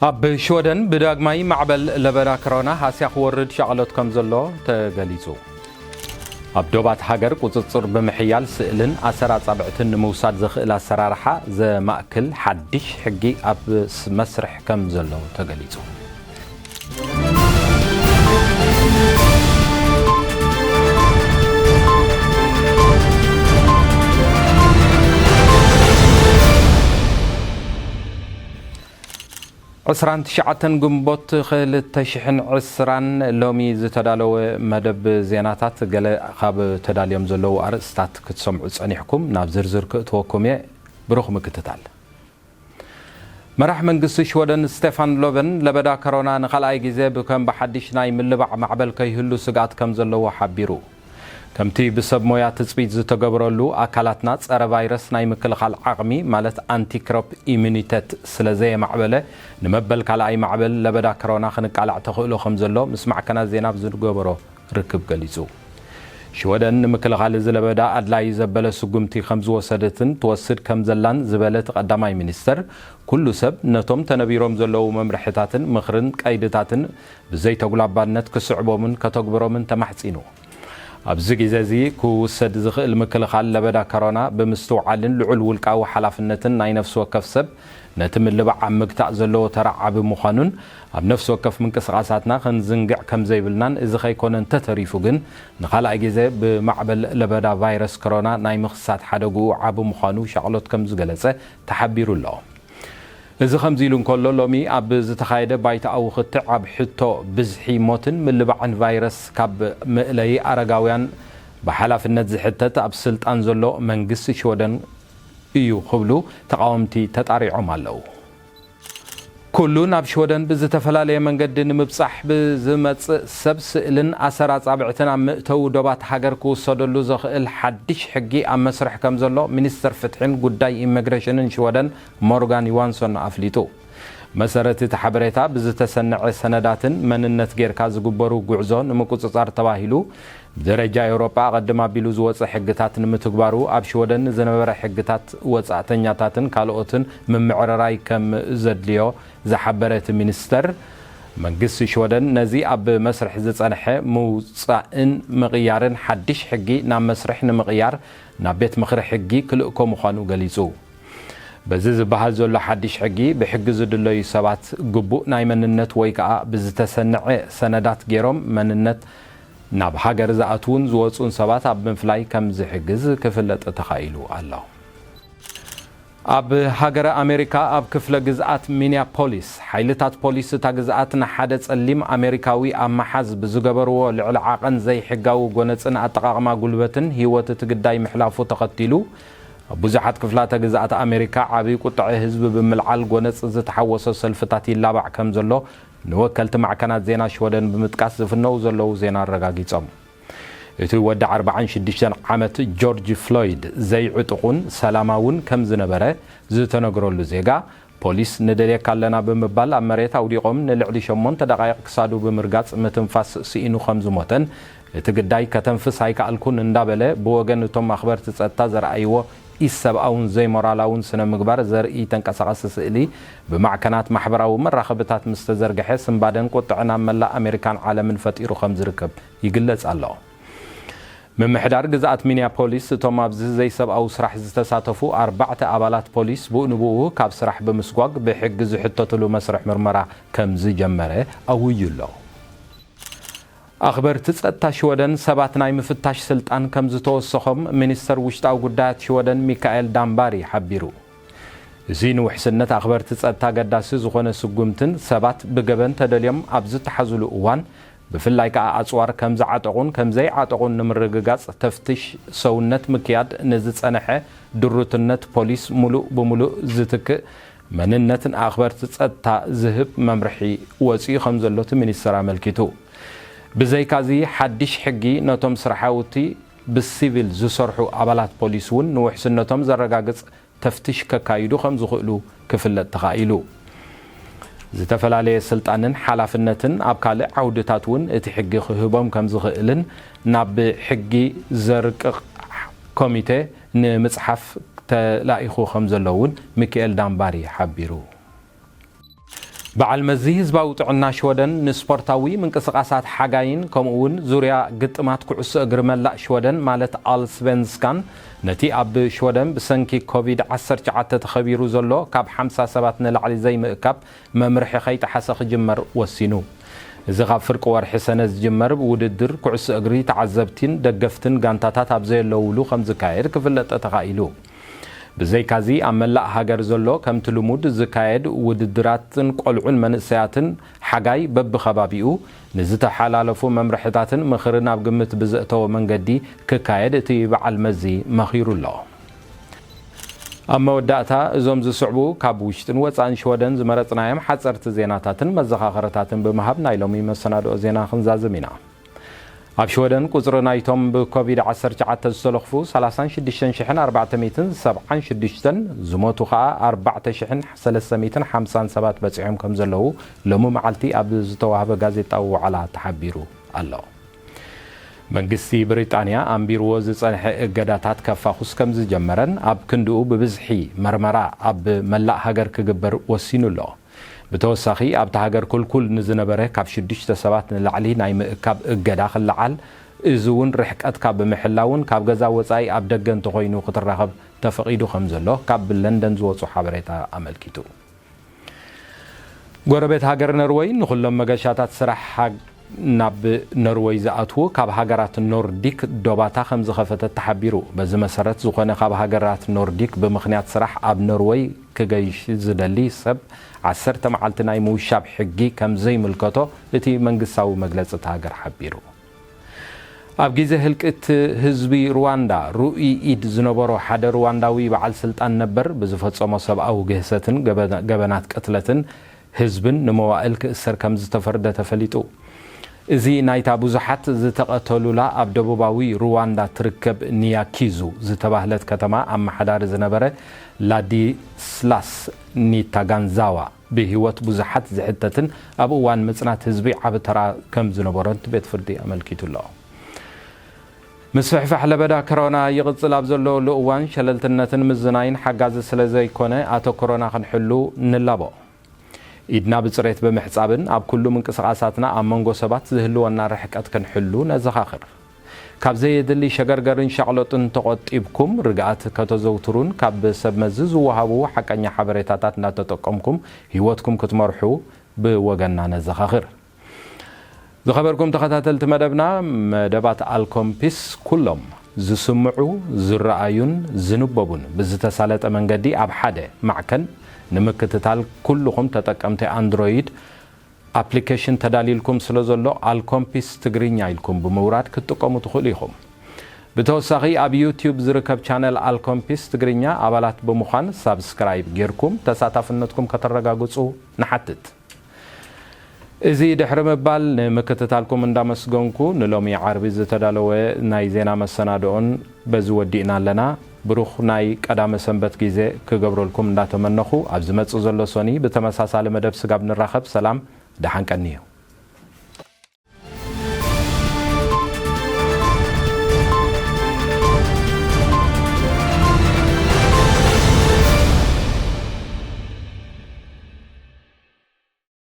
ኣብ ሽወደን ብዳግማይ ማዕበል ለበዳ ኮሮና ሃስያ ክወርድ ሻቕሎት ከም ዘሎ ተገሊጹ። ኣብ ዶባት ሃገር ቁጽጽር ብምሕያል ስእልን ኣሰር ኣጻብዕትን ንምውሳድ ዘኽእል ኣሰራርሓ ዘማእክል ሓድሽ ሕጊ ኣብ ስ-፣ መስርሕ ከም ዘሎ ተገሊጹ። ዕስራን ትሽዓተን ግንቦት ክልተ ሽሕን ዕስራን ሎሚ ዝተዳለወ መደብ ዜናታት፣ ገለ ካብ ተዳልዮም ዘለዉ ኣርእስታት ክትሰምዑ ጸኒሕኩም። ናብ ዝርዝር ክእትወኩም እየ። ብሩኽ ምክትታል። መራሕ መንግስቲ ሽወደን ስቴፋን ሎቨን ለበዳ ኮሮና ንኻልኣይ ግዜ ብከም ብሓድሽ ናይ ምልባዕ ማዕበል ከይህሉ ስግኣት ከም ዘለዎ ሓቢሩ። ከምቲ ብሰብ ሞያ ትጽቢት ዝተገብረሉ፣ ኣካላትና ጸረ ቫይረስ ናይ ምክልኻል ዓቕሚ፣ ማለት ኣንቲክሮፕ ኢሚኒተት፣ ስለ ዘየማዕበለ፣ ንመበል ካልኣይ ማዕበል ለበዳ ኮሮና ክንቃላዕ ተኽእሎ ከም ዘሎ ምስ ማዕከናት ዜና ኣብ ዝገበሮ ርክብ ገሊጹ። ሽወደን ንምክልኻል እዚ ለበዳ ኣድላዪ ዘበለ ስጉምቲ ከም ዝወሰደትን ትወስድ ከም ዘላን ዝበለ እቲ ቀዳማይ ሚኒስተር፣ ኩሉ ሰብ ነቶም ተነቢሮም ዘለዉ መምርሕታትን ምኽርን ቀይድታትን ብዘይተጉላባነት ክስዕቦምን ከተግብሮምን ተማሕጺኑ። ኣብዚ ግዜ እዚ ክውሰድ ዝኽእል ምክልኻል ለበዳ ኮሮና ብምስትውዓልን ልዑል ውልቃዊ ሓላፍነትን ናይ ነፍሲ ወከፍ ሰብ ነቲ ምልባዕ ኣብ ምግታእ ዘለዎ ተራ ዓቢ ምዃኑን ኣብ ነፍሲ ወከፍ ምንቅስቓሳትና ክንዝንግዕ ከም ዘይብልናን፣ እዚ ከይኮነ እንተተሪፉ ግን ንኻልኣይ ግዜ ብማዕበል ለበዳ ቫይረስ ኮሮና ናይ ምኽሳት ሓደግኡ ዓቢ ምዃኑ ሻቕሎት ከም ዝገለጸ ተሓቢሩ ኣሎ። እዚ ከምዚ ኢሉ እንከሎ፣ ሎሚ ኣብ ዝተኻየደ ባይቶኣዊ ክትዕ ኣብ ሕቶ ብዝሒ ሞትን ምልባዕን ቫይረስ ካብ መእለዪ ኣረጋውያን ብሓላፍነት ዝሕተት ኣብ ስልጣን ዘሎ መንግስቲ ሽወደን እዩ ክብሉ ተቓወምቲ ተጣሪዖም ኣለዉ። ኩሉ ናብ ሽወደን ብዝተፈላለየ መንገዲ ንምብጻሕ ብዝመጽእ ሰብ ስእልን ኣሰር ኣጻብዕትን ኣብ መእተዊ ዶባት ሃገር ክውሰደሉ ዘኽእል ሓድሽ ሕጊ ኣብ መስርሕ ከም ዘሎ ሚኒስተር ፍትሕን ጉዳይ ኢሚግሬሽንን ሽወደን ሞርጋን ዮሃንሶን ኣፍሊጡ። መሰረት እቲ ሓበሬታ ብዝተሰነዐ ሰነዳትን መንነት ጌርካ ዝግበሩ ጉዕዞ ንምቁጽጻር ተባሂሉ ብደረጃ ኤውሮጳ ኣቐድም ኣቢሉ ዝወጸ ሕግታት ንምትግባሩ ኣብ ሽወደን ንዝነበረ ሕግታት ወጻእተኛታትን ካልኦትን ምምዕርራይ ከም ዘድልዮ ዝሓበረ እቲ ሚኒስተር፣ መንግስቲ ሽወደን ነዚ ኣብ መስርሕ ዝጸንሐ ምውጻእን ምቕያርን ሓድሽ ሕጊ ናብ መስርሕ ንምቕያር ናብ ቤት ምኽሪ ሕጊ ክልእኮ ምዃኑ ገሊጹ። በዚ ዝበሃል ዘሎ ሓድሽ ሕጊ፣ ብሕጊ ዝድለዩ ሰባት ግቡእ ናይ መንነት ወይ ከኣ ብዝተሰነዐ ሰነዳት ገይሮም መንነት ናብ ሃገር ዝኣትዉን ዝወጹን ሰባት ኣብ ምፍላይ ከም ዝሕግዝ ክፍለጥ ተኻኢሉ ኣሎ። ኣብ ሃገረ ኣሜሪካ ኣብ ክፍለ ግዝኣት ሚኒያፖሊስ፣ ሓይልታት ፖሊስ እታ ግዝኣት ንሓደ ጸሊም ኣሜሪካዊ ኣብ መሓዝ ብዝገበርዎ ልዕሊ ዓቐን ዘይሕጋዊ ጎነጽን ኣጠቓቕማ ጉልበትን ህይወት እቲ ግዳይ ምሕላፉ ተኸቲሉ፣ ኣብ ብዙሓት ክፍላተ ግዝኣት ኣሜሪካ ዓቢ ቁጥዐ ህዝቢ ብምልዓል ጎነጽ ዝተሓወሶ ሰልፍታት ይላባዕ ከም ዘሎ ንወከልቲ ማዕከናት ዜና ሽወደን ብምጥቃስ ዝፍነው ዘለዉ ዜና ኣረጋጊጾም። እቲ ወዲ ኣርባዓን ሽዱሽተን ዓመት ጆርጅ ፍሎይድ ዘይዕጡቑን ሰላማውን ከም ዝነበረ ዝተነግረሉ ዜጋ፣ ፖሊስ ንደልየካ ኣለና ብምባል ኣብ መሬት ኣውዲቖም ንልዕሊ ሸሞንተ ደቓይቕ ክሳዱ ብምርጋጽ ምትንፋስ ስኢኑ ከም ዝሞተን፣ እቲ ግዳይ ከተንፍስ ኣይከኣልኩን እንዳበለ ብወገን እቶም ኣኽበርቲ ጸጥታ ዘርኣይዎ ኢሰብኣውን ዘይሞራላውን ስነ ምግባር ዘርኢ ተንቀሳቓሲ ስእሊ ብማዕከናት ማሕበራዊ መራኸብታት ምስ ተዘርግሐ፣ ስንባደን ቁጥዐን ኣብ መላእ ኣሜሪካን ዓለምን ፈጢሩ ከም ዝርከብ ይግለጽ ኣሎ። ምምሕዳር ግዝኣት ሚኒያፖሊስ፣ እቶም ኣብዚ ዘይሰብኣዊ ስራሕ ዝተሳተፉ ኣርባዕተ ኣባላት ፖሊስ ብኡ ንብኡ ካብ ስራሕ ብምስጓግ ብሕጊ ዝሕተትሉ መስርሕ ምርመራ ከም ዝጀመረ ኣውዩ ኣሎ። ኣኽበርቲ ጸጥታ ሽወደን ሰባት ናይ ምፍታሽ ስልጣን ከም ዝተወሰኾም ሚኒስተር ውሽጣዊ ጉዳያት ሽወደን ሚካኤል ዳምባሪ ሓቢሩ። እዚ ንውሕስነት ኣኽበርቲ ጸጥታ ኣገዳሲ ዝኾነ ስጉምትን ሰባት ብገበን ተደልዮም ኣብ ዝተሓዙሉ እዋን፣ ብፍላይ ከኣ ኣጽዋር ከም ዝዓጠቑን ከም ዘይዓጠቑን ንምርግጋጽ ተፍትሽ ሰውነት ምክያድ ንዝጸንሐ ድሩትነት ፖሊስ ምሉእ ብምሉእ ዝትክእ መንነት ንኣኽበርቲ ጸጥታ ዝህብ መምርሒ ወጺኡ ከም ዘሎ እቲ ሚኒስተር ኣመልኪቱ። ብዘይካዚ ሓድሽ ሕጊ ነቶም ስራሓውቲ ብሲቪል ዝሰርሑ ኣባላት ፖሊስ እውን ንውሕስነቶም ዘረጋግጽ ተፍትሽ ከካይዱ ከም ዝኽእሉ ክፍለጥ ተኻኢሉ። ዝተፈላለየ ስልጣንን ሓላፍነትን ኣብ ካልእ ዓውድታት እውን እቲ ሕጊ ክህቦም ከም ዝኽእልን ናብ ሕጊ ዘርቅቕ ኮሚቴ ንምጽሓፍ ተላኢኹ ከም ዘሎ እውን ሚካኤል ዳምባሪ ሓቢሩ። በዓል መዚ ህዝባዊ ጥዕና ሽወደን ንስፖርታዊ ምንቅስቓሳት ሓጋይን ከምኡ እውን ዙርያ ግጥማት ኩዕሶ እግሪ መላእ ሽወደን ማለት ኣልስቨንስካን ነቲ ኣብ ሽወደን ብሰንኪ ኮቪድ ዓሰርተ ትሽዓተ ተኸቢሩ ዘሎ ካብ ሓምሳ ሰባት ንላዕሊ ዘይምእካብ መምርሒ ከይጠሓሰ ክጅመር ወሲኑ። እዚ ካብ ፍርቂ ወርሒ ሰነ ዝጅመር ውድድር ኩዕሶ እግሪ ተዓዘብቲን ደገፍትን ጋንታታት ኣብ ዘየለውሉ ከም ዝካየድ ክፍለጥ ተኻኢሉ። ብዘይካዚ ኣብ መላእ ሃገር ዘሎ ከምቲ ልሙድ ዝካየድ ውድድራትን ቆልዑን መንእሰያትን ሓጋይ በብኸባቢኡ ንዝተሓላለፉ መምርሕታትን ምኽርን ኣብ ግምት ብዘእተወ መንገዲ ክካየድ እቲ በዓል መዚ መኺሩ ኣሎ። ኣብ መወዳእታ እዞም ዝስዕቡ ካብ ውሽጥን ወጻእን ሽወደን ዝመረጽናዮም ሓጸርቲ ዜናታትን መዘኻኸርታትን ብምሃብ ናይ ሎሚ መሰናድኦ ዜና ክንዛዝም ኢና። ኣብ ሽወደን ቁጽሪ ናይቶም ብኮቪድ ዓሰርተ ትሽዓተ ዝተለኽፉ ሰላሳን ሽዱሽተን ሽሕን ኣርባዕተ ሚእትን ሰብዓን ሽዱሽተን፣ ዝሞቱ ከኣ ኣርባዕተ ሽሕን ሰለስተ ሚእትን ሓምሳን ሰባት በጺሖም ከም ዘለዉ ሎሚ መዓልቲ ኣብ ዝተዋህበ ጋዜጣዊ ዋዕላ ተሓቢሩ ኣሎ። መንግስቲ ብሪጣንያ ኣንቢርዎ ዝጸንሐ እገዳታት ከፋኹስ ከም ዝጀመረን ኣብ ክንድኡ ብብዝሒ መርመራ ኣብ መላእ ሃገር ክግበር ወሲኑ ኣሎ። ብተወሳኺ ኣብታ ሃገር ኩልኩል ንዝነበረ ካብ ሽዱሽተ ሰባት ንላዕሊ ናይ ምእካብ እገዳ ክለዓል፣ እዚ እውን ርሕቀትካ ብምሕላውን ካብ ገዛ ወጻኢ ኣብ ደገ እንተኾይኑ ክትራኸብ ተፈቒዱ ከም ዘሎ ካብ ለንደን ዝወጹ ሓበሬታ ኣመልኪቱ። ጎረቤት ሃገር ነርወይ ንኹሎም መገሻታት ስራሕ ሃግ-፣ ናብ ነርወይ ዝኣትዉ ካብ ሃገራት ኖርዲክ ዶባታ ከም ዝኸፈተት ተሓቢሩ። በዚ መሰረት ዝኾነ ካብ ሃገራት ኖርዲክ ብምኽንያት ስራሕ ኣብ ነርወይ ክገይሽ ዝደሊ ሰብ ዓሰርተ መዓልቲ ናይ ምውሻብ ሕጊ ከም ዘይምልከቶ እቲ መንግስታዊ መግለጺ እታ ሃገር ሓቢሩ። ኣብ ግዜ ህልቂት ህዝቢ ሩዋንዳ ርኡይ ኢድ ዝነበሮ ሓደ ሩዋንዳዊ በዓል ስልጣን ነበር ብዝፈጸሞ ሰብኣዊ ግህሰትን ገበ-፣ ገበናት ቅትለትን ህዝብን ንመዋእል ክእሰር ከም ዝተፈርደ ተፈሊጡ። እዚ ናይታ ብዙሓት ዝተቐተሉላ ኣብ ደቡባዊ ሩዋንዳ ትርከብ ኒያኪዙ ዝተባህለት ከተማ ኣመሓዳሪ ዝነበረ ላዲስላስ ኒታጋንዛዋ ብህይወት ብዙሓት ዝሕተትን ኣብ እዋን ምጽናት ህዝቢ ዓቢ ተራ ከም ዝነበሮን እቲ ቤት ፍርዲ ኣመልኪቱ ኣሎ። ምስፍሕፋሕ ለበዳ ኮሮና ይቕጽል ኣብ ዘለወሉ እዋን ሸለልትነትን ምዝናይን ሓጋዚ ስለ ዘይኮነ ኣተኩሮና ክንሕሉ ንላቦ። ኢድና ብጽሬት ብምሕጻብን ኣብ ኩሉ ምንቅስቓሳትና ኣብ መንጎ ሰባት ዝህልወና ርሕቀት ክንሕሉ ነዘኻኽር። ካብ ዘየድሊ ሸገርገርን ሻቕሎጥን ተቖጢብኩም ርግኣት ከተዘውትሩን ካብ ሰብ መዚ ዝወሃቡ ሓቀኛ ሓበሬታታት እናተጠቀምኩም ህይወትኩም ክትመርሑ ብወገንና ነዘኻኽር። ዝኸበርኩም ተኸታተልቲ መደብና፣ መደባት ኣልኮምፒስ ኩሎም ዝስምዑ፣ ዝረኣዩን ዝንበቡን ብዝተሳለጠ መንገዲ ኣብ ሓደ ማዕከን ንምክትታል ኩልኹም ተጠቀምቲ ኣንድሮይድ ኣፕሊኬሽን ተዳልዩልኩም ስለ ዘሎ ኣልኮምፒስ ትግርኛ ኢልኩም ብምውራድ ክትጥቀሙ ትኽእሉ ኢኹም። ብተወሳኺ ኣብ ዩትዩብ ዝርከብ ቻነል ኣልኮምፒስ ትግርኛ ኣባላት ብምዃን ሳብስክራይብ ጌርኩም ተሳታፍነትኩም ከተረጋግጹ ንሓትት። እዚ ድሕሪ ምባል ንምክትታልኩም እንዳመስገንኩ ንሎሚ ዓርቢ ዝተዳለወ ናይ ዜና መሰናድኦን በዚ ወዲእና ኣለና። ብሩኽ ናይ ቀዳመ ሰንበት ግዜ ክገብረልኩም እንዳተመነኹ ኣብ ዝመጽእ ዘሎ ሶኒ ብተመሳሳሊ መደብ ስጋብ ንራኸብ ሰላም ደሓን ቀንዩ።